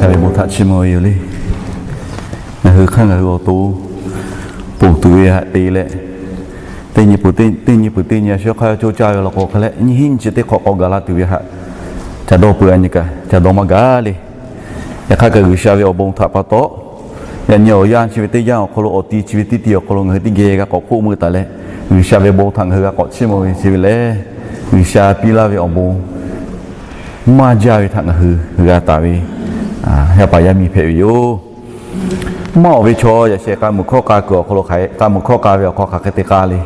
Taˇ ve bon htaꞈ chiˇ mvuh ve yoˬ le. Ngaˬ hui hk'aˇ ngaˬ hui awˬ to ponˬ tuˬ ve haꞈ te leh, teˇ nyi peuˬ teˇ nyi peuˬ teˇ nyi a shu hk'aˇ cawˇ caˇ ve law k'o hk'a leh, nyiˇ hinˉ nyiˇ chi teˇ hk'awꞈ k'awꞈ gaˬ la tuˬ ve haꞈ ca dawˇ peuˬ a nyi kaꞈ ca dawˇ maˇ gaˬ le. Yaꞈ hk'aˇ kaꞈ G'uiˬsha ve awˬ bon htaꞈ pa taw, yaꞈ nyi awˬ yanˇ chi ve teˇ yanˇ awˬ hk'aw lo awˬ ti chi ve teˇ ti awˬ hk'aw lo ngaˬ hui teˇ geh g'a k'awꞈ hk'oˆ meuˇ taˍ leh, G'uiˬsha ve bon htaꞈ ngaˬ hui g'a k'awꞈ chiˇ mvuh ve chi ve lehˬ, G'uiˬsha piˇ laˇ ve awˬ bon maˇ jaˇ ve htaꞈ ngaˬ hui g'a taˍ ve yaˇ paˍ yaˇ miˇ hpehꞈ ve yoˬ. Maˇ awˬ ve chaw yaꞈ sheh k'a muiˬ hkawˇ k'a kuiˬ awˬ hk'aw lo hk'aˬ hk'e k'a muiˬ hkawˇ k'a ve awˬ hk'aw hk'aˬ hk'e te k'a le.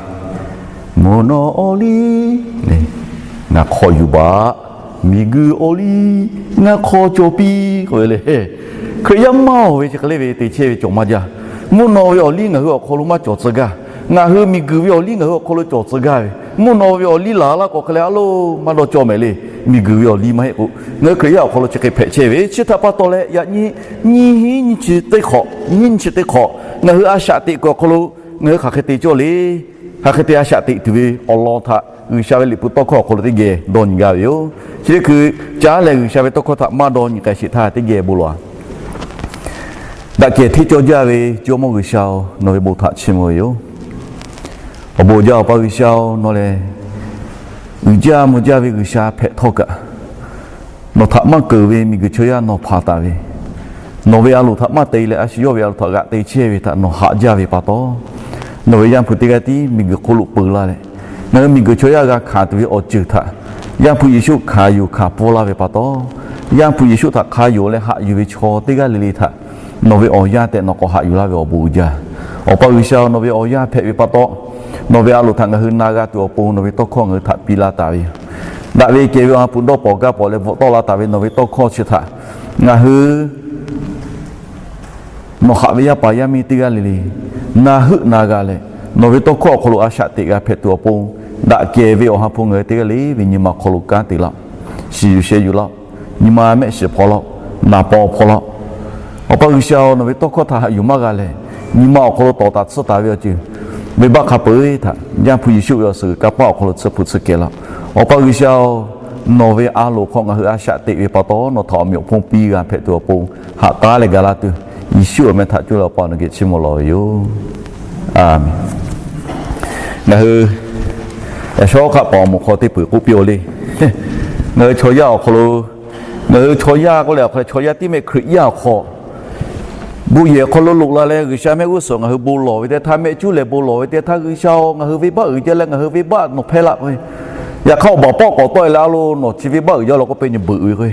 Mvuhˇ naw awˬ liˇ le, ngaˬ hk'aw yuˬ baˬ. Miˬguiˬ awˬ liˇ ngaˬ hk'aw cawˬ piˇ k'oˆ ve le. Hkriꞈ yaˇ maˇ awˬ ve chi hk'e le ve te chehˇ ve cawˬ maˇ jaˇ. Mvuhˇ naw ve awˬ liˇ ngaˬ hui awˬ hk'aw lo maˇ cawˬ tcuh gaˇ. Ngaˬ hui miˬguiˬ ve awˬ liˇ ngaˬ hui awˬ hk'aw lo cawˬ tcuh gaˇ ve, mvuhˇ naw ve awˬ liˇ laˬ laˇ k'o hk'e leh a loˉ maˇ dawˇ cawˇ mehˍ le. Miˬguiˬ ve awˬ liˇ maˇ heˆ k'o, ngaˬ hui Hkriꞈ yaˇ awˬ hk'aw lo chi hk'e hpehꞈ chehˇ ve chi htaꞈ pa taw leh, yaꞈ nyi nyiˇ hinˉ nyiˇ chi teˇ hk'awꞈ, nyiˇ nyiˇ chi teˇ hk'awꞈ ngaˬ hui a shaꞈ teꞈ kuiˬ awˬ hk'aw lo ngaˬ hui hk'aˬ hk'e te cawˇ le. Hk'aˬ hk'e te a shaꞈ teꞈ tuˬ ve awˬ lawn htaꞈ G'uiˬsha ve liꞈ hpu tawˇ hkawˇ awˬ hk'aw lo teˇ geh dawˇ nyi gaˇ ve yoˬ. Chi teˇ hkui caˉ leh G'uiˬsha ve tawˇ hkawˇ htaꞈ maˇ dawˇ nyi k'ai sheˍ htaˇ teˇ geh bon lawˬ a. Daꞈ kehˬ hteˇ cawˇ jaˇ ve Jawˇmawˇ G'uiˬsha-oˬ, nawˬ ve bon htaꞈ chiˇ mvuh ve yoˬ. Awˬ bon jaˇ Awˬ pa G'uiˬsha-oˬ, nawˬ lehˬ uiˍ jaˇ mvuh jaˇ ve G'uiˬsha hpehꞈ htawˇ kaꞈ, nawˬ htaꞈ maˇ keunˍ ve miˬguiˬ chaw yaˇ nawˬ hpanˍ taˍ ve, nawˬ ve a loˍ htaꞈ maˇ te leh a shu yawˇ ve a loˍ htaꞈ g'aꞈ te chehˇ ve htaꞈ nawˬ haꞈ jaˇ ve pa taw, nawˬ ve Yaˇ hpu teˇ g'aˇ tiˉ miˬguiˬ hk'oˆ lo peu laˇ leh, ngaˬ hui miˬguiˬ chaw yaˇ g'a hkanˍ tuˬ ve awˬ ceuˬ htaꞈ Yaˇ hpu Yeˍsuˆ hkanˍ yuˬ hkanˍ pfuhˇ laˇ ve pa taw, Yaˇ hpu Yeˍsuˆ htaꞈ hk'a yonˍ leh haꞈ yuˬ ve chaw teˇ g'aˇ le le htaꞈ nawˬ ve awˬ yanˇ tehꞈ nawˬ k'awꞈ haꞈ yuˬ laˇ ve awˬ bon uiˍ jaˇ. Awˬ pa G'uiˬsha-oˬ, nawˬ ve awˬ yanˇ hpehꞈ ve pa taw, nawˬ ve a loˍ htaꞈ ngaˬ hui na g'a tuˬ awˬ pon nawˬ ve tawˇ hkawˇ ngaˬ hui htaꞈ piˇ laˇ taˍ ve yoˬ. Daꞈ ve kehˬ ve awˬ ha hpu dawˇ pawnˍ gaˇ pawnˍ leh bvuhꞈ tawˆ la taˍ ve nawˬ ve tawˇ hkawˇ chi htaꞈ ngaˬ hui nawˬ haꞈ ve yaˇ paˍ yaˇ miˇ teˇ g'aˇ le le na heuˆ na g'a leh, nawˬ ve tawˇ hkawˇ awˬ hk'aw lo a shaꞈ teꞈ g'a hpehꞈ tuˬ awˬ pon, daꞈ kehˬ ve awˬ ha hpu ngaˬ hui teˇ g'aˇ le ve nyi ma awˬ hk'aw lo kanˉ te laˇ-oˆ. Shiˍ yuˬ sheh yuˬ laˇ-oˆ. Nyi ma mehˆ shiˍ hpaw laˇ-oˆ. Naˍ paw hpaw laˇ-oˆ. Awˬ pa G'uiˬsha-oˬ, nawˬ ve tawˇ hkawˇ htaꞈ haꞈ yuˬ maˇ g'a leh, nyi ma awˬ hk'aw lo tawˍ taˍ tsuhˇ taˍ ve awˬ ceuˬ, venˇbaˆ hk'a peu-eˬ htaꞈ Yaˇ hpu Yeˍsuˆ ve awˬ suhˍ g'uiˬ kanˇ paˆ awˬ hk'aw lo tsuhˇ hpu tsuhˇ kehˬ laˇ-oˆ. Awˬ pa G'uiˬsha-oˬ, nawˬ ve a loˍ hk'aw ngaˬ hui a shaꞈ teꞈ ve pa taw, nawˬ htaꞈ awˬ meꞈ awˬ hponˇ piˇ g'a hpehꞈ tuˬ awˬ pon, haꞈ k'aˉ leh gaˬ la tuˬ, Yeˍsuˆ awˬ meh htaꞈ coˇ leh Awˬ pa nawˬ geh chiˇ mvuh lawˬ ve yoˬ. Aˬmenˍ. Ngaˬ hui yaꞈ shawˉ hk'aˆ paˍ awˬ moˍ hk'aw teˇ peuˬ k'oˆ piˇ-oˬ le. Ngaˬ hui chaw yaˇ awˬ hk'aw lo, ngaˬ hui chaw yaˇ k'oˆ leh awˬ hk'aw leh chaw yaˇ tiˉ mehˆ Hkriꞈ yaˇ awˬ hk'aw bon yehˬ hk'aw lo loꞈ la leh G'uiˬsha mehˆ g'uˇ suhˍ ngaˬ hui bon lawˬ ve teˇ htaˇ, mehˆ cuˉ leh bon lawˬ ve teˇ htaˇ, G'uiˬsha-oˬ, ngaˬ hui venˇbaˆ uiˍ jaˇ leh ngaˬ hui venˇbaˆ nawˬ hpehˇ laˇ k'o, yaꞈ hk'aˇ awˬ baˬ pawˆ k'awꞈ tawˆ e leh a lo nawˬ chi venˇbaˆ uiˍ jaˇ law k'oˆ piˇ nyi beuꞈ ve k'o,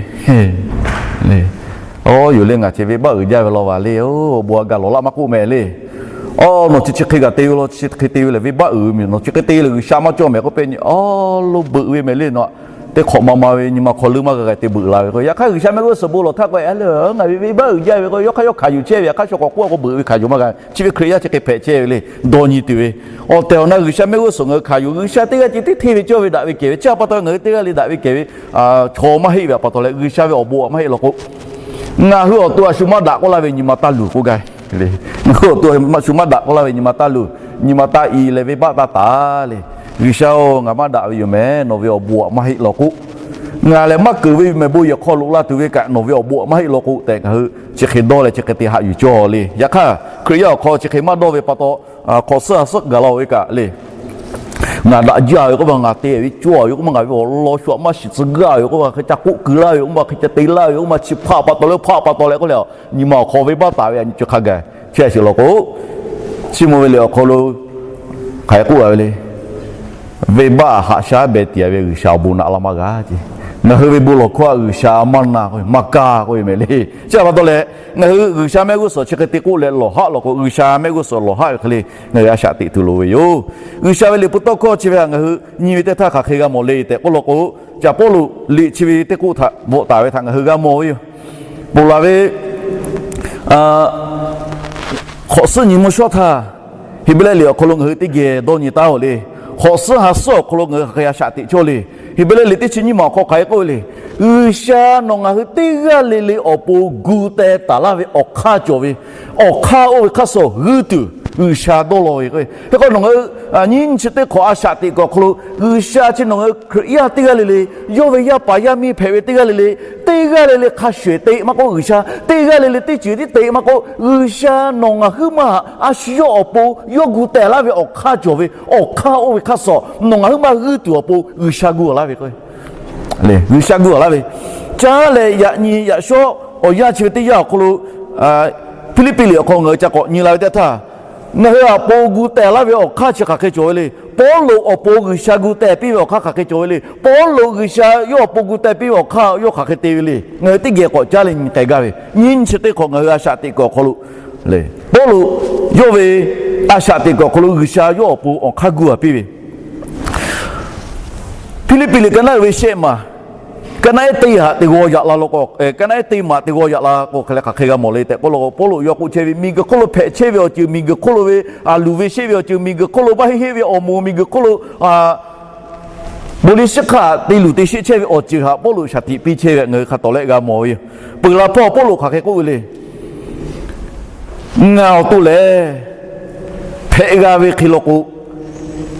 aˬ, yoˬ le, ngaˬ chi venˇbaˆ uiˍ jaˇ ve law va le, awˬ bon a gaˬ lawˬ laˆ maˇ k'oˆ mehˍ le. Aˬ, nawˬ chi chi hk'e kaꞈ te ve law, chi hk'e te ve lehˬ venˇbaˆ uiˍ ve mehˍ, nawˬ chi hk'e te lehˬ G'uiˬsha maˇ cawˇ mehˍ k'oˆ piˇ nyi, aˬ, lo beuꞈ ve mehˍ le nawˬ. Teˇ hk'awꞈ ma ma ve nyi ma hk'aw leuˉ maˇ g'a g'a te beuꞈ la ve k'o, yaꞈ hk'aˇ G'uiˬsha mehˆ g'uˇ suhˍ bon lawˬ htaˇ k'o, a le, ngaˬ ve venˇbaˆ uiˍ jaˇ ve k'o, yawˇ hk'aˇ yawˇ hkanˍ yuˬ chehˇ ve, yaꞈ hk'aˇ shaw k'awꞈ k'oˆ a k'o beuꞈ ve hkanˍ yuˬ maˇ g'a. Chi ve Hkriꞈ yaˇ chi hk'e hpehꞈ chehˇ ve le. Dawˇ nyi tuˬ ve awˬ tehˬ awˬ na G'uiˬsha mehˆ g'uˇ suhˍ ngaˬ hui hkanˍ yuˬ, G'uiˬsha teˇ g'aˇ ceh tiˉ hteˇ ve cawˇ ve daꞈ ve kehˬ ve chi pa taw, ngaˬ hui teˇ g'aˇ le daꞈ ve kehˬ ve chaw maˇ heˆ ve pa taw leh, G'uiˬsha ve awˬ bon maˇ heˆ law k'o, ngaˬ hui awˬ to a shu maˇ daꞈ k'oˆ laˇ ve nyi ma taˇ luˬ k'oˆ gaˇ. Ngaˬ hui awˬ to a shu maˇ daꞈ k'oˆ laˇ ve nyi ma taˇ luˬ. Nyi ma taˇ i leh venˇbaˆ taˇ taˍ le. G'uiˬsha-oˬ, ngaˬ maˇ daꞈ ve yoˬ mehˍ, nawˬ ve awˬ bon maˇ heˆ law k'o, ngaˬ lehˬ maˇ keunˍ ve yoˬ mehˍ, bon yehˬ hk'aw loꞈ la tuˬ ve kaꞈ nawˬ ve awˬ bon maˇ heˆ law k'o tehꞈ, ngaˬ hui chi hk'e dawˇ leh chi hk'e te haꞈ yuˬ cawˇ le. Yaꞈ hk'aˇ Hkriꞈ yaˇ awˬ hk'aw chi hk'e maˇ dawˇ ve pa taw, hk'awꞈ suhˉ ha suhˉ gaˬ la-oˬ ve kaꞈ le. Ngaˬ daꞈ jaˇ ve k'oˆ ma, ngaˬ te ve cawˇ ve k'oˆ ma, ngaˬ ve awˬ lawn shu aꞈ maˇ shiˍ tcuh gaˇ ve k'oˆ ma, hk'e ca k'oˆ keu laˇ ve k'oˆ ma, hk'e ca te laˇ ve k'oˆ ma, chi hpaˆ pa taw leh hpaˆ pa taw leh k'oˆ leh, nyi ma awˬ hk'aw venˇbaˆ taˍ ve a nyi ceuˬ hk'a gaˬ chehˇ sheˍ law k'o, Chiˇ mvuh ve liꞈ awˬ hk'aw lo hk'aˬ hk'e k'oˆ laˇ ve le. Venˇbaˆ haꞈ shaˉ beh tiꞈ ve G'uiˬsha awˬ bon naꞈ la maˇ g'a ce. Ngaˬ hui ve bon lawˬ hkawˇ htaꞈ G'uiˬsha maˇ na k'o maˇ kaˇ k'oˆ ve mehˍ le. Chi pa taw leh, ngaˬ hui G'uiˬsha mehˆ g'uˇ suhˍ chi hk'e te k'oˆ leh lawˬ haˆ law k'o, G'uiˬsha mehˆ g'uˇ suhˍ lawˬ haˆ ve hk'e le ngaˬ hui a shaꞈ teꞈ tuˬ loˍ ve yoˬ. G'uiˬsha ve liꞈ hpu tawˇ hkawˇ chi ve htaꞈ ngaˬ hui nyi ve teˇ htaˇ hk'aˬ hk'e g'a mawˬ le tehꞈ k'oˆ law k'o, Caˍ Pawˇluꞈ liꞈ chi ve teˇ k'oˆ htaꞈ bvuhꞈ taˍ ve htaꞈ ngaˬ hui g'a mawˬ ve yoˬ. Ponˬ laˬ ve hk'awꞈ suhˉ nyi mvuhˇ shawˉ htaˇ, Heˍbrehˇ liꞈ awˬ hk'aw lo ngaˬ hui teˇ geh dawˇ nyi taˉ-oˬ le. Hk'awꞈ suhˉ ha suhˉ awˬ hk'aw lo ngaˬ hui hk'aˬ hk'e a shaꞈ teꞈ cawˇ le. Heˍbrehˇ liꞈ teˇ chi nyiˇ maˬ awˬ hk'aw hk'aˬ hk'e k'oˆ ve le. G'uiˬsha nawˬ ngaˬ hui teˇ g'aˇ le le awˬ pon gu teh taˍ laˇ ve awˬ hk'aˇ cawˬ ve, awˬ hk'aˇ oˇ ve hk'aˇ suh g'uiˇ tuˬ, G'uiˬsha dawˇ law ve k'o, hk'e k'o nawˬ ngaˬ hui nyiˇ nyi chi teˇ hk'awꞈ a shaꞈ teꞈ kuiˬ awˬ hk'aw lo G'uiˬsha chi nawˬ ngaˬ hui Hkriꞈ yaˇ teˇ g'aˇ le le, yawˇ ve yaˇ paˍ yaˇ miˇ hpehꞈ ve teˇ g'aˇ le le, teˇ g'aˇ le le hk'a shuˍ eˬ te maˇ k'oˆ, G'uiˬsha teˇ g'aˇ le le teˇ ceuˬ tiˉ te maˇ k'oˆ, G'uiˬsha nawˬ ngaˬ huiˉ maˇ a shu yawˇ awˬ pon yawˇ gu teh laˇ ve awˬ hk'aˇ cawˬ ve, awˬ hk'aˇ oˇ ve hk'aˇ suh nawˬ ngaˬ huiˉ maˇ g'uiˇ tuˬ awˬ pon G'uiˬsha gu laˇ ve k'o, G'uiˬsha gu laˇ ve. Caˇ leh yaꞈ nyi yaꞈ shawˉ awˬ yanˇ chi ve teˇ yanˇ awˬ hk'aw lo, Hpiˇliˇpiˆ liꞈ awˬ hk'aw ngaˬ hui ca k'awꞈ nyi la ve teˇ htaˇ, ngaˬ hui awˬ pon gu teh laˇ ve awˬ hk'aˇ chi hk'aˬ hk'e cawˬ ve le. Pawˇluꞈ awˬ pon G'uiˬsha gu teh piˇ ve awˬ hk'aˇ hk'aˬ hk'e cawˬ ve le. Pawˇluꞈ G'uiˬsha yawˇ awˬ pon gu teh piˇ ve awˬ hk'aˇ yawˇ hk'aˬ hk'e te ve le. Ngaˬ hui teˇ geh k'awꞈ caˉ leh nyi k'ai gaˇ ve, nyiˇ nyi chi teˇ hk'awꞈ ngaˬ hui a shaꞈ teꞈ kuiˬ awˬ hk'aw lo, Pawˇluꞈ yawˇ ve a shaꞈ teꞈ kuiˬ awˬ hk'aw lo G'uiˬsha yawˇ awˬ pon awˬ hk'aˇ gu a piˇ ve, Hpiˇliˇpiˆ liꞈ ka naˉ uiˍ ve shehˆ maˬ, ka naˉ ehˉ teˇ haꞈ teˇ g'aw yaꞈ la lo k'o, ka naˉ ehˉ teˇ maˬ teˇ g'aw yaꞈ la k'o, hk'aˬ hk'e g'a mawˬ le tehꞈ k'oˆ la k'o, Pawˇluꞈ yawˇ k'oˆ chehˇ ve, miˬguiˬ hk'oˆ lo hpehꞈ chehˇ ve awˬ ceuˬ, miˬguiˬ hk'oˆ lo ve a luˬ ve sheˆ ve awˬ ceuˬ, miˬguiˬ hk'oˆ lo maˇ heˆ heˆ ve awˬ moˍ, miˬguiˬ hk'oˆ lo bon liˇ shiˉ hk'aˇ te luˬ te sheˆ chehˇ ve awˬ ceuˬ htaꞈ Pawˇluꞈ shaˍ tiꞈ piˇ chehˇ ve htaꞈ ngaˬ hui hk'a tawˍ leh g'a mawˬ ve yoˬ. Peuˬ la hpawˇ Pawˇluꞈ hk'aˬ hk'e k'oˆ ve le. Ngaˬ awˬ to lehˬ hpehꞈ g'a ve hk'e law k'o,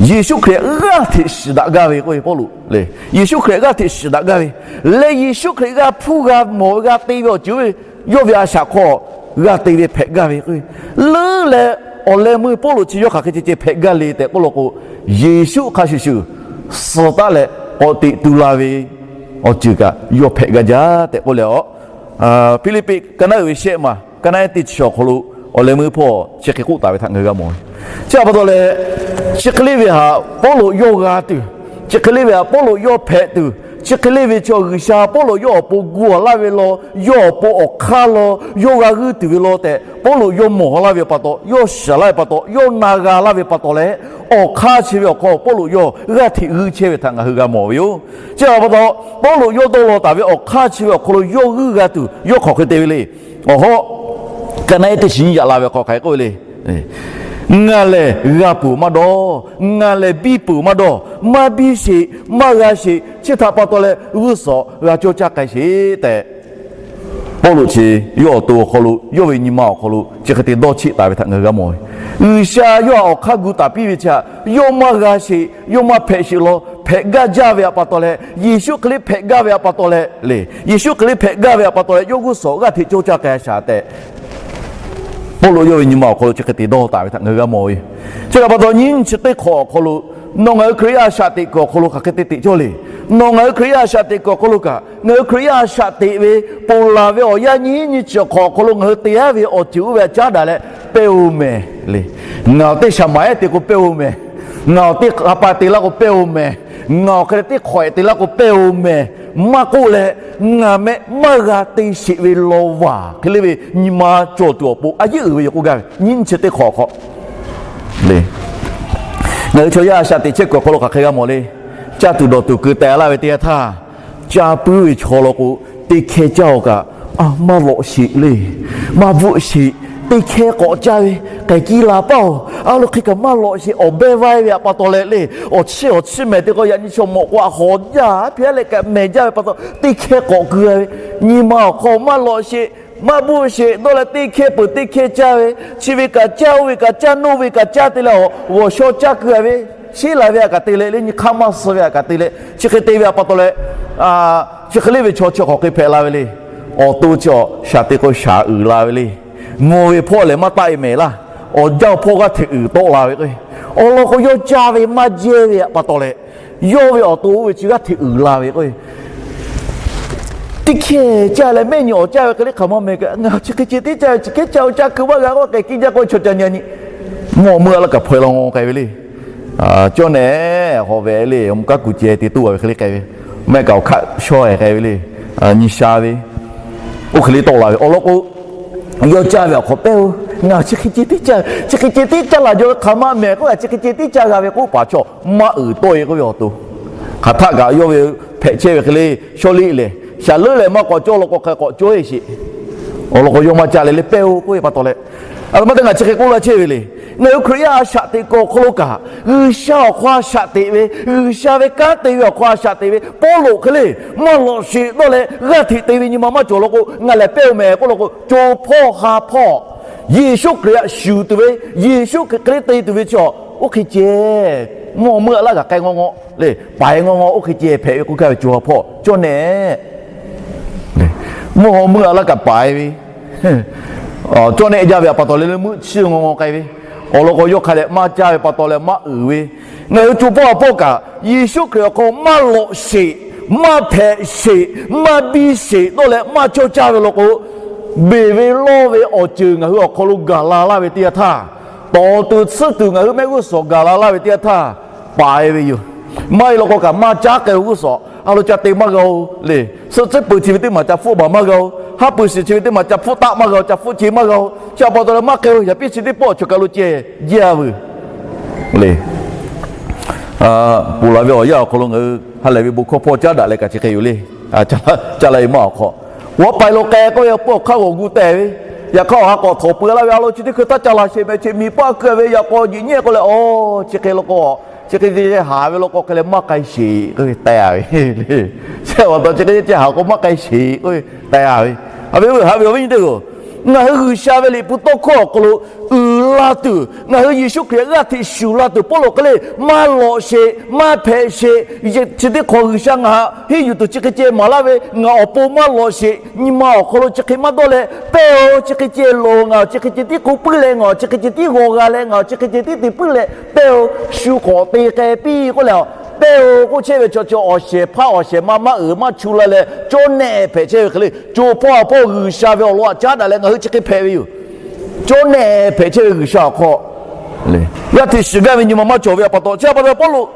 Yeˍsuˆ Hkriꞈ g'aˇ hteꞈ shiˍ daꞈ gaˇ ve k'oˆ ve Pawˇluꞈ le. Yeˍsuˆ Hkriꞈ g'aˇ hteꞈ shiˍ daꞈ gaˇ ve leh, Yeˍsuˆ Hkriꞈ g'a hpuˇ g'a mawˬ g'a te ve awˬ ceuˬ oˇ ve, yawˇ ve a shaꞈ hk'aw g'a te ve hpehꞈ gaˇ ve k'oˆ ve, leuˉ leh awˬ leh meuˇ Pawˇluꞈ chi yawˇ hk'aˬ hk'e ceh ceh hpehꞈ gaˇ le tehꞈ k'oˆ law k'o, Yeˍsuˆ hk'a shuˍ shuˍ suh taˉ leh k'awꞈ teꞈ tu la ve awˬ ceuˬ kaꞈ yawˇ hpehꞈ gaˇ jaˇ tehꞈ k'oˆ leh, Hpiˇliˇpiˆ ka naˉ uiˍ ve shehˆ maˬ ka naˉ ehˉ teˇ chi awˬ hk'aw lo awˬ leh meuˇ hpawˇ chi hk'e k'oˆ taˍ ve htaꞈ ngaˬ hui g'a mawˬ ve. Chi htaꞈ pa taw leh, chi hk'e le ve htaꞈ Pawˇluꞈ yawˇ g'a tuˬ, chi hk'e le ve htaꞈ Pawˇluꞈ yawˇ hpehꞈ tuˬ, chi hk'e le ve chaw G'uiˬsha Pawˇluꞈ yawˇ awˬ pon gu laˇ ve law, yawˇ awˬ pon awˬ hk'aˇ law, yawˇ g'a g'uiˇ tuˬ ve law tehꞈ Pawˇluꞈ yawˇ mawˬ laˇ ve pa taw, yawˇ shiˍ laˇ ve pa taw, yawˇ na g'a laˇ ve pa taw leh, awˬ hk'aˇ chi ve awˬ hk'aw Pawˇluꞈ yawˇ g'aˇ hteꞈ g'uiˇ chehˇ ve htaꞈ ngaˬ hui g'a mawˬ ve yoˬ. Chi htaꞈ pa taw, Pawˇluꞈ yawˇ dawˇ law taˍ ve awˬ hk'aˇ chi ve awˬ hk'aw lo yawˇ g'uiˇ g'a tuˬ yawˇ hk'aˬ hk'e te ve le. Awˬ hawˉ, ka naˉ ehˉ teˇ chi nyiˇ yaꞈ la ve hk'aw hk'aˬ hk'e k'oˆ ve le. Ngaˬ lehˬ g'a peuˬ maˇ dawˇ, ngaˬ lehˬ biˇ peuˬ maˇ dawˇ, maˇ biˇ sheˍ, maˇ g'a sheˍ, chi htaꞈ pa taw leh g'uˇ suhˍ g'a cawˇ caˇ k'ai sheˍ tehꞈ, Pawˇluꞈ chi yawˇ awˬ to awˬ hk'aw lo, yawˇ ve nyi ma awˬ hk'aw lo chi hk'e te dawˇ cheˆ taˍ ve htaꞈ ngaˬ hui g'a mawˬ ve. G'uiˬsha yawˇ htaꞈ awˬ hk'aˇ gu taˍ piˇ ve chi htaꞈ yawˇ maˇ g'a sheˍ, yawˇ maˇ hpehꞈ sheˍ law, hpehꞈ gaˇ jaˇ ve htaꞈ pa taw leh, Yeˍsuˆ hk'e le hpehꞈ gaˇ ve htaꞈ pa taw leh le, Yeˍsuˆ hk'e le hpehꞈ gaˇ ve htaꞈ pa taw leh yawˇ g'uˇ suhˍ g'aˇ hteꞈ cawˇ caˇ k'ai shaˍ tehꞈ, Pawˇluꞈ yawˇ ve nyi ma awˬ hk'aw lo chi hk'e te dawˇ taˍ ve htaꞈ ngaˬ hui g'a mawˬ ve yoˬ. Chi htaꞈ pa taw, nyiˇ chi teˇ hk'awꞈ awˬ hk'aw lo nawˬ ngaˬ hui Hkriꞈ yaˇ a shaꞈ teꞈ kuiˬ awˬ hk'aw lo hk'aˬ hk'e te teꞈ cawˇ le. Nawˬ ngaˬ hui Hkriꞈ yaˇ a shaꞈ teꞈ kuiˬ awˬ hk'aw lo kaꞈ, ngaˬ hui Hkriꞈ yaˇ a shaꞈ teꞈ ve ponˬ laˬ ve awˬ yanˇ nyiˇ nyi chi awˬ hk'awꞈ awˬ hk'aw lo ngaˬ hui te aˉ ve awˬ ceuˬ oˇ ve htaꞈ caˉ daꞈ leh pehˇ-oˬ mehˍ le. Ngaˬ awˬ teˇ shaˍ maˍ ehˉ te k'o pehˇ-oˬ mehˍ. Ngaˬ awˬ teˇ hk'a pa te laˇ k'o pehˇ-oˬ mehˍ. Ngaˬ awˬ hk'e leh teˇ hk'awꞈ ehˉ te laˇ k'o pehˇ-oˬ mehˍ. Maˇ k'oˆ leh, ngaˬ meh maˇ g'a te sheˍ ve law vaˬ hk'e le ve nyi ma cawˬ tuˬ awˬ pon a yeˉ uiˍ ve yoˬ k'oˆ gaˇ ve nyiˇ chi teˇ hk'awꞈ hk'aw le. Ngaˬ hui chaw yaˇ a shaꞈ teꞈ chehˇ kuiˬ awˬ hk'aw lo hk'aˬ hk'e g'a mawˬ le. Caˇ tuˬ dawˬ tuˬ keu teh laˇ ve teˇ yanˇ htaˇ, caˇ puiˉ ve chaw law k'o, teˇ hkehˇ caˇ-oˬ kaꞈ, a, maˇ lawꞈ sheˍ le. Maˇ bvuhˆ sheˍ. Teˇ hkehˇ k'awꞈ caˇ ve, k'ai kiˇ la paˇ-oˬ, a lo hk'e kaꞈ maˇ lawꞈ sheˍ. Awˬ behˇ vaiˇ ve htaꞈ pa taw leh le, awˬ chiˇ awˬ chiˇ mehˍ te k'o, yaꞈ nyi chaw mawꞈ k'o a hawˍ jaˇ, hpehˇ leh kaꞈ mehˍ jaˇ ve pa taw, teˇ hkehˇ k'awꞈ keu ve, nyi ma awˬ hk'aw maˇ lawꞈ sheˍ, maˇ bvuhˆ sheˍ dawˇ leh teˇ hkehˇ peuˬ teˇ hkehˇ caˇ ve, chi ve kaꞈ caˇ, oˇ ve kaꞈ caˇ, noˇ ve kaꞈ caˇ te leh awˬ g'awˬ shaw caˇ keu ve, sheˉ la ve htaꞈ kaꞈ te leh le, nyi hk'aˇ maˇ suh ve htaꞈ kaꞈ te leh, chi hk'e te ve htaꞈ pa taw leh, chi hk'e le ve chaw chi hk'aˬ hk'e hpehꞈ la ve le. Awˬ to chi shaˍ te k'o shaˍ uiˍ la ve le. Mvuh ve hpawˇ lehˬ maˇ taˆ-e mehˍ laˇ. Awˬ jaˇ hpawˇ g'aˇ hteꞈ uiˍ tawˆ la ve k'o, awˬ lawn k'o yawˇ caˇ ve maˇ jehˇ ve htaꞈ pa taw leh, yawˇ ve awˬ to oˇ ve chi g'aˇ hteꞈ uiˍ la ve k'o, teˇ hkehˇ caˇ leh mehˆ nyi awˬ caˇ ve hk'e le hk'aˬ ma mehˍ kaꞈ, ngaˬ chi hk'e ceh tiˉ caˇ ve, chi hkehˇ caˇ-oˬ, caˇ keu maˇ g'a k'oˆ k'ai kiˇ jaˇ k'o, chaw ca nyi nyi mawˬ meuˇ a laˇ kaꞈ hpaw-e law k'ai ve le. Cawˇ nehˬ hawꞈ ve le, awˬ mvuh kaˉ kuˬ ceh te toˆ-a ve hk'e le k'ai ve, mehˆ kaꞈ awˬ hk'aˆ shawˇ-e k'ai ve le. Nyi sha ve, oˇ hk'e le tawˆ la ve awˬ lawn k'o, yawˇ caˇ ve awˬ hk'aw pehˇ-oˬ, ngaˬ chi hk'e ceh tiˉ caˇ, chi hk'e ceh tiˉ caˇ laˬ jaw ve hk'aˬ ma mehˍ k'oˆ kaꞈ, chi hk'e ceh tiˉ caˇ g'a ve k'oˆ paˍ chaw maˇ uiˍ tawˆ-e k'oˆ ve awˬ to. Hk'aˬ htaˆ kaꞈ yawˇ ve hpehꞈ chehˇ ve hk'e le, shaw liˆ lehˬ maˇ k'awꞈ cawˇ law k'o, hk'aˬ k'awꞈ cawˇ-e sheˍ. Awˬ lawn k'o yawˇ maˇ caˇ leh le pehˇ-oˬ k'oˆ ve pa taw leh, a lo maˇ teˇ ngaˬ chi hk'e k'oˆ laˇ chehˇ ve le. Ngaˬ hui Hkriꞈ yaˇ a shaꞈ teꞈ kuiˬ awˬ hk'aw lo kaꞈ, G'uiˬsha awˬ hk'aw a shaꞈ teꞈ ve, G'uiˬsha ve kanˉ te ve awˬ hk'aw a shaꞈ teꞈ ve Pawˇluꞈ hk'e le, maˇ lawꞈ sheˍ dawˇ leh g'aˇ hteꞈ te ve nyi ma maˇ cawˬ law k'o, ngaˬ lehˬ pehˇ-oˬ mehˍ k'oˆ law k'o, co hpawˇ ha hpawˇ Yeˍsuˆ Hkriꞈ htaꞈ shuˍ tuˬ ve, Yeˍsuˆ Hkriꞈ hk'e le te tuˬ ve chi, oˇ hk'e ceh mvuhˇ haw meuˇ aꞈ laˇ kaꞈ k'ai ngawˇ ngawˇ le, paiˍ ngawˇ ngawˇ oˇ hk'e ceh hpehꞈ ve k'oˆ gaˇ ve co ha hpawˇ cawˇ nehˆ. Mvuhˇ haw meuˇ aꞈ laˇ kaꞈ paiˍ ve, cawˇ nehˆ jaˇ ve htaꞈ pa taw leh le meuˆ chiˇ ngawˇ ngawˇ k'ai ve, awˬ lawn k'o yawˇ hk'a dehꞈ maˇ caˇ ve pa taw leh maˇ uiˍ ve, ngaˬ hui co hpawˇ ha hpawˇ kaꞈ Yeˍsuˆ Hkriꞈ awˬ hk'aw maˇ lawꞈ sheˍ, maˇ hpehꞈ sheˍ, maˇ biˇ sheˍ dawˇ leh maˇ cawˇ caˇ ve law k'o, beˬ ve lawˇ ve awˬ ceuˬ ngaˬ hui awˬ hk'aw lo gaˬ la laˇ ve teˇ yanˇ htaˇ, tawˍ tuˬ tsuhˇ tuˬ ngaˬ hui mehˆ g'uˇ suhˍ gaˬ la laˇ ve teˇ yanˇ htaˇ, paiˍ ve yoˬ. Maˇ heˆ law k'o kaꞈ maˇ caˉ k'ai ve g'uˇ suhˍ a lo ca te maˇ g'a-o le. Suhˆ tcuhˉ peuˬ chi ve teˇ maˬ ca hpfuhˆ baˬ maˇ g'a-o. Haˉ pui shiˍ chi ve teˇ maˬ ca hpfuhˇ taˆ maˇ g'a-o, ca hpfuhˆ ce maˇ g'a-o. Chi htaꞈ pa taw leh maˇ k'ai-o. Yaꞈ piˇ chi teˇ pawˆ chaw kaˬ lo ceh jaˇ veuˬ le. Ponˬ laˬ ve awˬ yanˇ awˬ hk'aw lo ngaˬ hui ha lehˬ ve bon hkawˇ hpawˇ caˉ daꞈ leh kaꞈ chi hk'e yoˬ le. Caˇ laˇ e maˇ awˬ hk'aw, g'awˇ paiˍ lo k'ai k'oˆ ve awˬ pawˆ awˬ hk'aˇ g'awˬ gu tehˬ ve, yaꞈ hk'aˇ awˬ ha k'awꞈ htawnˍ peuˬ laˇ ve a lo chi teˇ hkui htaˇ ca laˬ sheˍ meh, chi miˬ paˆ keu ve yaꞈ k'aw jiꞈ nyi k'oˆ leh, a, chi hk'e law k'o, chi hk'e te haˍ ve law k'o hk'e leh maˇ k'ai sheˍ k'oˆ ve teh a ve le. Chi pa taw chi hk'e ceh haˍ k'o maˇ k'ai sheˍ k'oˆ ve teh a ve. Haꞈ ve, haꞈ ve awˬ viˉ nyi teˇ hpaˍ-oˬ, ngaˬ hui G'uiˬsha ve liꞈ hpu tawˇ hkawˇ awˬ hk'aw lo uiˍ la tuˬ, ngaˬ hui Yeˍsuˆ Hkriꞈ g'aˇ hteꞈ shuˍ la tuˬ Pawˇluꞈ hk'e le maˇ lawꞈ sheˍ, maˇ hpehꞈ sheˍ. Chi teˇ hk'awꞈ G'uiˬsha ngaˬ haꞈ henˇ yuˬ tuˬ chi hk'e ceh maˍ laˇ ve, ngaˬ awˬ pon maˇ lawꞈ sheˍ, nyi ma awˬ hk'aw lo chi hk'e maˇ dawˇ leh, pehˇ-o, chi hk'e ceh loˍ, ngaˬ chi hk'e ceh tiˉ k'oˆ puiˉ leh, ngaˬ chi hk'e ceh tiˉ g'aw g'a leh, ngaˬ chi hk'e ceh tiˉ te puiˉ leh, pehˇ-o, shu hk'awꞈ te k'ai piˇ k'oˆ leh, pehˇ-o k'oˆ chehˇ ve chaw chi awˬ shehˍ hpaˇ awˬ shehˍ ma maˇ uiˍ maˇ chu la leh cawˇ nehˆ hpehꞈ chehˇ ve hk'e le. Co hpawˇ ha hpawˇ G'uiˬsha ve awˬ lawn htaꞈ caˉ daꞈ leh ngaˬ hui chi hk'e hpehꞈ ve yoˬ. Cawˇ nehˆ hpehꞈ chehˇ ve G'uiˬsha awˬ hk'aw g'aˇ hteꞈ shiˍ gaˇ ve nyi ma maˇ cawˬ ve pa taw, chi pa taw Pawˇluꞈ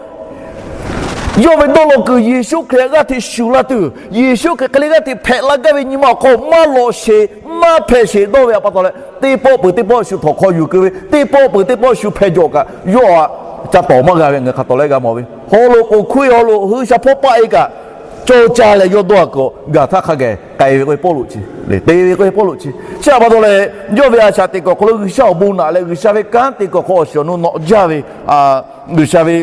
yawˇ ve dawˇ law kuiˬ Yeˍsuˆ Hkriꞈ g'aˇ hteꞈ shuˍ la tuˬ, Yeˍsuˆ Hkriꞈ hk'e le g'aˇ hteꞈ hpehꞈ la gaˇ ve nyi ma awˬ hk'aw maˇ lawꞈ sheˍ, maˇ hpehꞈ sheˍ dawˇ ve pa taw leh, teˇ pawˆ peuˬ teˇ pawˆ shu htawnˍ hk'aw yuˬ keu ve, teˇ pawˆ peuˬ teˇ pawˆ shu hpeh jawꞈ kaꞈ yawˇ htaꞈ ca tawˍ maˇ g'a ve ngaˬ hui hk'a tawˍ leh g'a mawˬ ve. Haw loꞈ k'oˍ hkuˇ e haw loꞈ hui sha hpawˇ paˆ e kaꞈ cawˇ caˇ leh yawˇ dawˇ a kuiˬ gaˬ htaˇ hk'a gaˬ k'ai ve k'oˆ ve Pawˇluꞈ chi le, te ve k'oˆ ve Pawˇluꞈ chi. Chi pa taw leh, yawˇ ve a shaꞈ teꞈ kuiˬ awˬ hk'aw lo G'uiˬsha awˬ bon naꞈ leh G'uiˬsha ve kanˉ te kuiˬ awˬ hk'aw awˬ shiˍ awˬ nu nawꞈ jaˇ ve, G'uiˬsha ve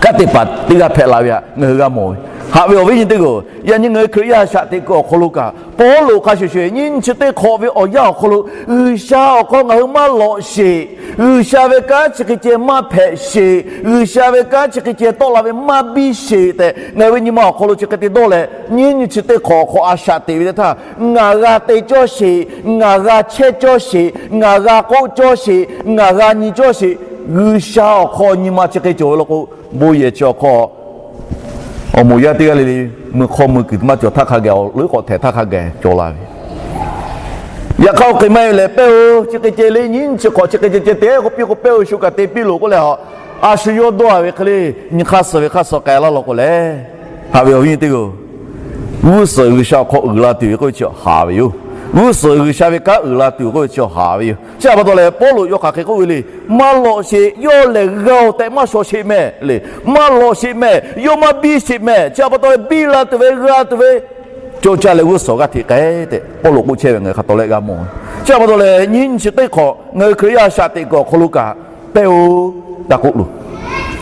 kanˉ te paˍ teˇ g'aˇ hpehꞈ la ve htaꞈ ngaˬ hui g'a mawˬ ve. Haꞈ ve awˬ viˉ nyi teˇ hpaˍ-oˬ, yaꞈ nyi ngaˬ hui Hkriꞈ yaˇ a shaꞈ teꞈ kuiˬ awˬ hk'aw lo kaꞈ Pawˇluꞈ hk'a shuˍ shuˍ nyiˇ nyi chi teˇ hk'awꞈ ve awˬ yanˇ awˬ hk'aw lo G'uiˬsha awˬ hk'aw ngaˬ hui maˇ lawꞈ sheˍ, G'uiˬsha ve kanˉ chi hk'e ceh maˇ hpehꞈ sheˍ, G'uiˬsha ve kanˉ chi hk'e ceh tawˆ la ve maˇ biˇ sheˍ tehꞈ ngaˬ hui ve nyi ma awˬ hk'aw lo chi hk'e te dawˇ leh, nyiˇ nyi chi teˇ hk'awꞈ awˬ hk'aw a shaꞈ teꞈ ve teˇ htaˇ, ngaˬ g'a te cawˇ sheˍ, ngaˬ g'a chehˇ cawˇ sheˍ, ngaˬ g'a k'oˆ cawˇ sheˍ, ngaˬ g'a nyi cawˇ sheˍ, G'uiˬsha awˬ hk'aw nyi ma chi hk'e cawˬ ve law k'o, bon yehˬ chi awˬ hk'aw awˬ moˍ yaˇ teˇ g'aˇ le le, mui hk'aw mui kuiˬ maˇ cawˬ htaˇ hk'a gaˬ, awˬ leuˉ k'awꞈ htehˍ htaˇ hk'a gaˬ cawˬ la ve. Yaꞈ hk'aˇ oˇ hk'e maˇ heˆ leh, pehˇ-o, chi hk'e ceh le, nyiˇ nyi chi hk'awꞈ chi hk'e ceh ceh te k'o piˇ k'o pehˇ-o, shu kaꞈ te piˇ loˬ k'oˆ leh, a shu yawˇ dawˇ a ve hk'e le, nyi hk'aˇ suh ve hk'aˇ suh k'ai laˇ law k'o leh, haꞈ ve awˬ viˉ nyi teˇ hpaˍ-oˬ, g'uˇ suhˍ G'uiˬsha awˬ hk'aw uiˍ la tuˬ ve k'oˆ ve chi haꞈ ve yoˬ. G'uˇ suhˍ G'uiˬsha ve kanˉ uiˍ la tuˬ k'oˆ ve chi haꞈ ve yoˬ. Chi pa taw leh, Pawˇluꞈ yawˇ hk'aˬ hk'e k'oˆ ve le, maˇ lawꞈ sheˍ, yawˇ lehˬ g'a-oˬ tehꞈ maˇ shaw sheˍ mehˍ le. Maˇ lawꞈ sheˍ mehˍ, yawˇ maˇ biˇ sheˍ mehˍ. Chi pa taw leh, biˇ la tuˬ ve, g'a tuˬ ve, cawˇ caˇ leh g'uˇ suhˍ g'aˇ hteꞈ k'ai tehꞈ Pawˇluꞈ k'oˆ chehˇ ve ngaˬ hui hk'a tawˍ leh g'a mawˬ. Chi pa taw leh, nyiˇ nyi chi teˇ hk'awꞈ ngaˬ hui Hkriꞈ yaˇ a shaꞈ teꞈ kuiˬ awˬ hk'aw lo kaꞈ, pehˇ-o, taˇ k'oˆ loˬ.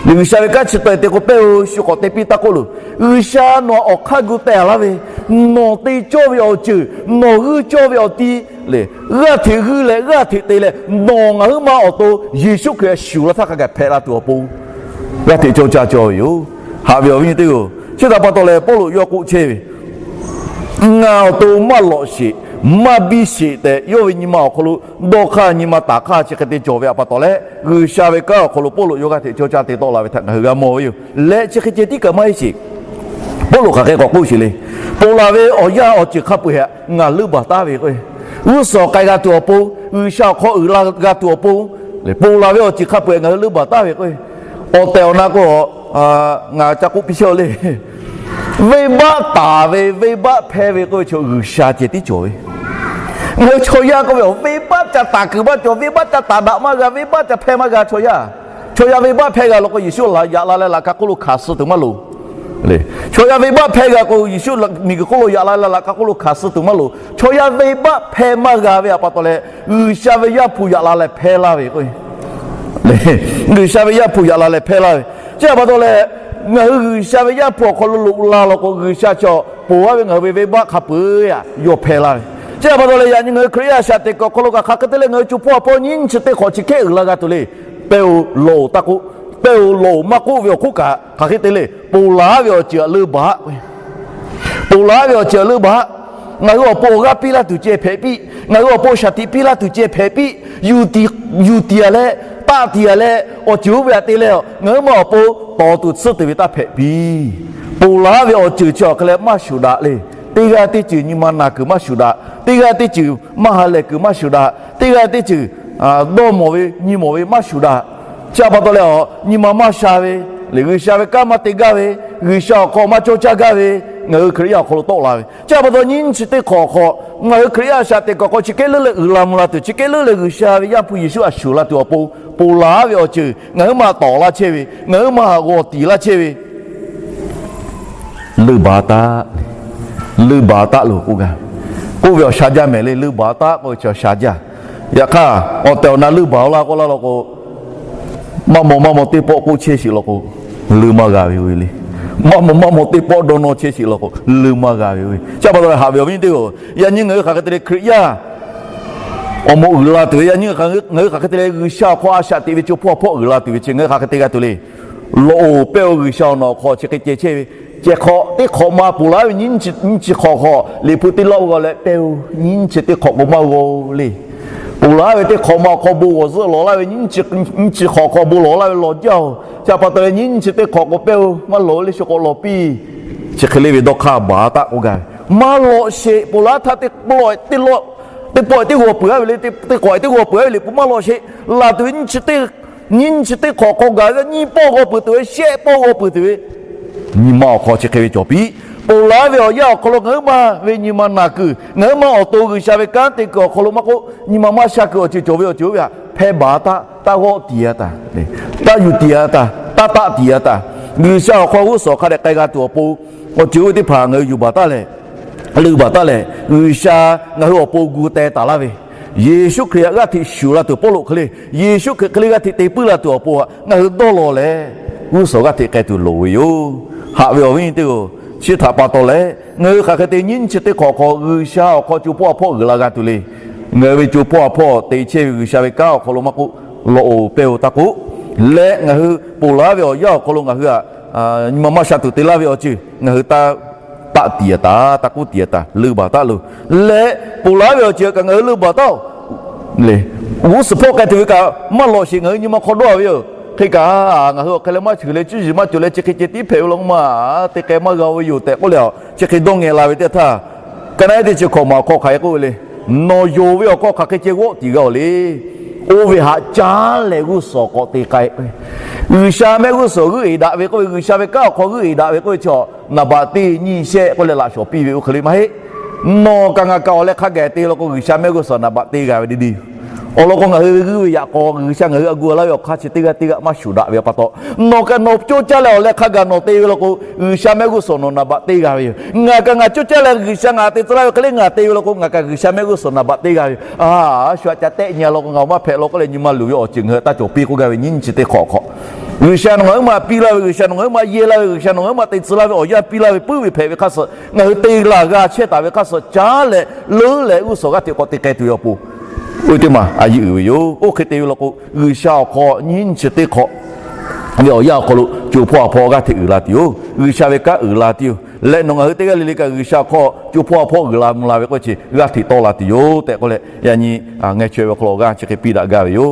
G'uiˬsha ve kanˉ chi taweh te k'o pehˇ-o, shu k'awꞈ te piˇ taˇ k'oˆ loˬ. G'uiˬsha nawˬ awˬ hk'aˇ gu teh laˇ ve, nawˬ te cawˇ ve awˬ ceuˬ, nawˬ g'uiˇ cawˇ ve awˬ ti le, g'aˇ hteꞈ g'uiˇ leh g'aˇ hteꞈ te leh, nawˬ ngaˬ huiˉ ma awˬ to Yeˍsuˆ Hkriꞈ shuˍ la htaˇ hk'a gaˬ hpehꞈ la tuˬ awˬ pon, g'aˇ hteꞈ cawˇ caˇ cawˇ ve yoˬ. Haꞈ ve awˬ viˉ nyi teˇ hpaˍ-oˬ, chi htaꞈ pa taw leh Pawˇluꞈ yawˇ k'oˆ chehˇ ve, ngaˬ awˬ to maˇ lawꞈ sheˍ, maˇ biˇ sheˍ tehꞈ yawˇ ve nyi ma awˬ hk'aw lo dawˇ hk'aˇ nyi ma taˍ hk'aˇ chi hk'e te cawˬ ve htaꞈ pa taw leh, G'uiˬsha ve kanˉ awˬ hk'aw lo Pawˇluꞈ yawˇ g'aˇ hteꞈ cawˇ caˇ te tawˆ la ve htaꞈ ngaˬ hui g'a mawˬ ve yoˬ. Leh chi hk'e ceh tiˉ kaꞈ maˇ heˆ sheˍ. Pawˇluꞈ hk'aˬ hk'e k'awꞈ k'oˆ sheˍ le. Ponˬ laˬ ve awˬ yanˇ awˬ ceuˬ hk'a peu-eˬ htaꞈ ngaˬ leunˇ baˬ taˍ ve k'o, g'uˇ suhˍ k'ai g'a tuˬ awˬ pon, G'uiˬsha awˬ hk'aw uiˍ la g'a tuˬ awˬ pon, ponˬ laˬ ve awˬ ceuˬ hk'a peu-eˬ ngaˬ hui leunˇ baˬ taˍ ve k'o, awˬ tehˬ awˬ na k'o, ngaˬ ca k'oˆ piˇ chehˇ le. Venˇbaˆ taˍ ve, venˇbaˆ hpehˇ ve k'oˆ ve chaw G'uiˬsha ceh tiˉ cawˬ ve. Ngaˬ hui chaw yaˇ k'oˆ ve, venˇbaˆ ca taˍ kuiˬ maˇ cawˬ, venˇbaˆ ca taˍ daꞈ maˇ g'a, venˇbaˆ ca hpehˇ maˇ g'a chaw yaˇ. Chaw yaˇ venˇbaˆ hpehˇ g'a law k'o, Yeˍsuˆ yaꞈ la leh laꞈ ka hk'oˆ lo hkanˍ suh tuˬ maˇ loˍ. Chaw yaˇ venˇbaˆ hpehˇ g'a k'o, Yeˍsuˆ miˬguiˬ hk'oˆ lo yaꞈ la leh laꞈ ka hk'oˆ lo hkanˍ suh tuˬ maˇ loˍ. Chaw yaˇ venˇbaˆ hpehˇ maˇ g'a ve htaꞈ pa taw leh, G'uiˬsha ve Yaˇ hpu yaꞈ la leh hpehˇ laˇ ve k'o, G'uiˬsha ve Yaˇ hpu yaꞈ la leh hpehˇ laˇ ve. Chi htaꞈ pa taw leh, ngaˬ hui G'uiˬsha ve Yaˇ hpu awˬ hk'aw lo loꞈ la law k'o, G'uiˬsha chaw ponˬ laˇ ve ngaˬ hui ve venˇbaˆ hk'a peu-eˬ htaꞈ yawˇ hpehˇ laˇ ve. Chi pa taw leh yaꞈ nyi ngaˬ hui Hkriꞈ yaˇ a shaꞈ teꞈ kuiˬ awˬ hk'aw lo kaꞈ hk'aˬ hk'e te leh ngaˬ hui co hpawˇ a hpawˇ nyiˇ chi teˇ hk'awꞈ chi hkehˉ uiˍ la g'a tuˬ le. Pehˇ-oˬ, lawˬ-oˬ taˇ k'oˆ. Pehˇ-oˬ, lawˬ-oˬ maˇ k'oˆ ve awˬ hk'oˆ kaꞈ hk'aˬ hk'e te le, ponˬ laˬ ve awˬ ceuˬ htaꞈ leunˇ baˬ-a. Ponˬ laˬ ve awˬ ceuˬ htaꞈ leunˇ baˬ-a. Ngaˬ hui awˬ pon awˬ g'aˇ piˇ laˇ tuˬ ceh hpehꞈ piˇ, ngaˬ hui awˬ pon shaˍ tiꞈ piˇ laˇ tuˬ ceh hpehꞈ piˇ, yuˬ tiˍ, yuˬ tiˍ-a leh, taˆ tiˍ-a leh, awˬ ceuˬ oˇ ve htaꞈ te leh, ngaˬ huiˉ ma awˬ pon tawˍ tuˬ tsuhˇ tuˬ ve taˇ hpehꞈ piˇ. Ponˬ laˬ ve awˬ ceuˬ chi awˬ hk'e leh maˇ shuˍ daꞈ le. Teˇ g'aˇ teˇ ceuˬ nyi ma naˬ kuiˬ maˇ shuˍ daꞈ. Teˇ g'aˇ teˇ ceuˬ maˇ ha lehˬ kuiˬ maˇ shuˍ daꞈ. Teˇ g'aˇ teˇ ceuˬ dawˇ mawˬ ve nyi mawˬ ve maˇ shuˍ daꞈ. Chi pa taw leh, a, nyi ma maˇ sha ve le, G'uiˬsha ve kanˉ maˇ te gaˇ ve, G'uiˬsha awˬ hk'aw maˇ cawˇ caˇ gaˇ ve, ngaˬ hui Hkriꞈ yaˇ awˬ hk'aw lo tawˆ la ve. Chi pa taw nyiˇ chi teˇ hk'awꞈ awˬ hk'aw ngaˬ hui Hkriꞈ yaˇ a shaꞈ teꞈ kuiˬ awˬ hk'aw chi hkehˉ leuˉ leh uiˍ la mvuh la tuˬ, chi hkehˉ leuˉ leh G'uiˬsha ve Yaˇ hpu Yeˍsuˆ a shuˍ la tuˬ awˬ pon, ponˬ laˬ ve awˬ ceuˬ ngaˬ huiˉ ma tawˍ laˇ chehˇ ve, ngaˬ huiˉ ma g'awˬ tiˍ laˇ chehˇ ve, leunˇ baˬ taˆ, leunˇ baˬ taˆ loˬ k'oˆ gaˇ. K'oˆ ve awˬ sha jaˇ mehˍ le, leunˇ baˬ taˆ k'oˆ ve chi awˬ sha jaˇ. Yaꞈ hk'aˇ awˬ tehˬ awˬ na leunˇ baˬ-oˬ laˇ k'oˆ laˇ law k'o, maˇ maw maˇ maw teˇ pawˆ k'oˆ chehˇ sheˍ law k'o, leunˇ maˇ g'a ve oˇ ve le. Maˇ maw maˇ maw teˇ pawˆ dawˇ nawˇ chehˇ sheˍ law k'o, leunˇ maˇ g'a ve oˇ ve. Chi pa taw leh haꞈ ve awˬ viˉ teˇ-oˬ, yaꞈ nyi ngaˬ hui hk'aˬ hk'e te leh Hkriꞈ yaˇ awˬ moˍ uiˍ la tuˬ ve, yaꞈ nyi ngaˬ hui hk'aˬ hk'e te leh G'uiˬsha awˬ hk'aw a shaꞈ teꞈ ve co hpawˇ a hpawˇ uiˍ la tuˬ ve chi ngaˬ hui hk'aˬ hk'e te g'a tuˬ le. Lawˬ-oˬ, pehˇ-oˬ, G'uiˬsha awˬ nawˬ awˬ hk'aw chi hk'e ceh chehˇ ve, ceh hk'awꞈ teˇ hk'awꞈ ma ponˬ laˬ ve nyiˇ chi hk'awꞈ hk'aw Liꞈ hpu teˇ lawˆ g'aw leh pehˇ-oˬ, nyiˇ chi teˇ hk'awꞈ k'o maˇ g'aw le. Ponˬ laˬ ve teˇ hk'awꞈ ma awˬ hk'aw bon g'awˬ zuhˆ lawˬ laˇ ve nyiˇ chi hk'awꞈ hk'aw bon lawˬ laˇ ve lawˬ jaˇ-oˬ. Chi pa taw leh nyiˇ chi teˇ hk'awꞈ k'o pehˇ-oˬ, maˇ lawˬ le, shu k'awꞈ lawˬ piˇ. Chi hk'e le ve dawˇ hk'aˇ baˬ taˆ k'oˆ gaˇ ve, maˇ lawꞈ sheˍ. Ponˬ laˬ htaˇ teˇ pawˆ teˇ g'aw peuˬ-a ve le, teˇ hk'awꞈ teˇ g'aw peuˬ-a ve le, ponˬ maˇ lawꞈ sheˍ. Laˬ tuˬ ve nyiˇ chi teˇ hk'awꞈ hk'aw gaˬ ve nyiˇ pawˆ g'aw peuˬ tuˬ ve, shehˆ pawˆ g'aw peuˬ tuˬ ve, nyi ma awˬ hk'aw chi hk'e ve cawˬ piˇ. Ponˬ laˬ ve awˬ yanˇ awˬ hk'aw lo ngaˬ huiˉ ma ve nyi ma naˬ kuiˬ, ngaˬ huiˉ ma awˬ to G'uiˬsha ve kanˉ te kuiˬ awˬ hk'aw lo maˇ k'oˆ, nyi ma maˇ sha kuiˬ awˬ ceuˬ cawˬ ve awˬ ceuˬ oˇ ve htaꞈ hpehˇ baˬ taˆ, taˇ g'awˆ tiˍ-a taˍ, taˇ yuˬ tiˍ-a taˍ, taˇ taˆ tiˍ-a taˍ. G'uiˬsha awˬ hk'aw g'uˇ suhˍ awˬ hk'a dehꞈ k'ai g'a tuˬ awˬ pon, awˬ ceuˬ oˇ ve teˇ hpaˍ ngaˬ hui yuˬ baˬ taˉ leh, leunˇ baˬ taˉ leh, G'uiˬsha ngaˬ hui awˬ pon gu teh taˍ laˇ ve, Yeˍsuˆ Hkriꞈ htaꞈ g'aˇ hteꞈ shuˍ la tuˬ Pawˇluꞈ hk'e le, Yeˍsuˆ Hkriꞈ hk'e le g'aˇ hteꞈ te puiˉ la tuˬ awˬ pon htaꞈ ngaˬ hui dawˇ law leh, g'uˇ suhˍ g'aˇ hteꞈ k'ai tuˬ loˍ ve yoˬ. Haꞈ ve awˬ viˉ teˇ-oˬ, chi htaꞈ pa taw leh ngaˬ hui hk'aˬ hk'e te nyiˇ chi teˇ hk'awꞈ hk'aw G'uiˬsha awˬ hk'aw co hpawˇ a hpawˇ uiˍ la g'a tuˬ le. Ngaˬ hui ve co hpawˇ a hpawˇ te chehˇ ve G'uiˬsha ve kanˉ awˬ hk'aw lo maˇ k'oˆ, lawˬ-oˬ, pehˇ-oˬ taˇ k'oˆ, leh ngaˬ hui ponˬ laˬ ve awˬ yanˇ awˬ hk'aw lo ngaˬ hui htaꞈ nyi ma maˇ sha tuˬ te laˇ ve awˬ ceuˬ ngaˬ hui taˇ taˆ tiˍ-a taˍ, taˇ k'oˆ tiˍ-a taˍ, leunˇ baˬ taˉ loˬ. Leh ponˬ laˬ ve awˬ ceuˬ kaꞈ ngaˬ hui leunˇ baˬ taˉ-oˬ. G'uˇ suhˍ hpawˇ k'ai tuˬ ve kaꞈ maˇ lawꞈ sheˍ, ngaˬ hui nyi ma hk'aw dawˇ-a ve yoˬ. Hk'e kaꞈ ngaˬ hui awˬ hk'e leh maˇ ceuˬ leh cuˇ yiˍ maˇ cawˬ leh chi hk'e ceh tiˉ hpehꞈ ve law k'o maˇ te k'ai maˇ g'a-o ve yoˬ tehꞈ k'oˆ leh, chi hk'e dawˇ ngeh la ve teˇ htaˇ, ka naˉ teˇ chi hkawꞈ maˬ awˬ hk'aw hk'aˬ hk'e k'oˆ ve le, nawˬ yonˍ ve awˬ hk'aw hk'aˬ hk'e ceh g'awˆ tiˍ g'a-oˬ le. Oˇ ve htaꞈ caˉ leh g'uˇ suhˍ k'awꞈ te k'ai. G'uiˬsha mehˆ g'uˇ suhˍ g'euˆ-eˍ daꞈ ve k'oˆ ve, G'uiˬsha ve kanˉ awˬ hk'aw g'euˆ-eˍ daꞈ ve k'oˆ ve chi, naˍ baꞈ teˇ nyiˇ shehˆ k'oˆ leh laꞈ shawˍ piˇ ve oˇ hk'e le maˇ heˆ. Nawˬ kaꞈ ngaˬ kaꞈ awˬ leh hk'a gaˬ te law k'o, G'uiˬsha mehˆ g'uˇ suhˍ naˍ baꞈ te g'a ve deˇ deˇ. Awˬ lawn k'o, ngaˬ hui ve g'uˇ ve yaꞈ k'aw G'uiˬsha ngaˬ hui htaꞈ gu laˇ ve awˬ hk'aˇ chi teˇ g'aˇ teˇ g'aˇ maˇ shuˍ daꞈ ve pa taw, nawˬ kaꞈ nawˬ cawˇ caˇ leh awˬ leh hk'a gaˬ nawˬ te ve law k'o, G'uiˬsha mehˆ g'uˇ suhˍ nawˬ naˍ baꞈ te g'a ve yoˬ. Ngaˬ kaꞈ ngaˬ cawˇ caˇ leh G'uiˬsha ngaˬ te tcuh laˇ ve hk'e le ngaˬ te ve law k'o, ngaˬ kaꞈ G'uiˬsha mehˆ g'uˇ suhˍ naˍ baꞈ te g'a ve yoˬ. A, shu aꞈ ca tehˆ nyi-a law k'o, ngaˬ maˇ hpehꞈ law k'oˆ leh nyi ma luˬ ve awˬ ceuˬ ngaˬ hui taˇ cawˬ piˇ k'oˆ gaˇ ve nyiˇ chi teˇ hk'awꞈ hk'aw, G'uiˬsha nawˬ ngaˬ huiˉ ma piˇ laˇ ve, G'uiˬsha nawˬ ngaˬ huiˉ ma yehˇ laˇ ve, G'uiˬsha nawˬ ngaˬ huiˉ ma te tcuh laˇ ve awˬ yanˇ piˇ laˇ ve puiˉ ve hpehꞈ ve hk'aˇ suh, ngaˬ hui te laˬ g'a chehˇ taˍ ve hk'aˇ suh, caˉ leh leuˉ leh g'uˇ suhˍ g'aˇ hteꞈ k'awꞈ te k'ai tuˬ ve awˬ pon, oˇ ve teˇ maˬ a yeˇ uiˍ ve yoˬ. Oˇ hk'e te ve law k'o, G'uiˬsha awˬ hk'aw nyiˇ chi teˇ hk'awꞈ ve awˬ yanˇ awˬ hk'aw lo co hpawˇ a hpawˇ g'aˇ hteꞈ uiˍ la tuˬ yoˬ. G'uiˬsha ve kanˉ uiˍ la tuˬ yoˬ. Leh nawˬ ngaˬ hui teˇ g'aˇ le le kaꞈ G'uiˬsha awˬ hk'aw co hpawˇ a hpawˇ uiˍ la mvuh la ve k'oˆ ve chi g'aˇ hteꞈ tawˆ la tuˬ yoˬ tehꞈ k'oˆ leh, yaꞈ nyi ngaˬ chaweh ve awˬ hk'aw lo awˬ g'aˇ chi hk'e piˇ daꞈ gaˇ ve yoˬ.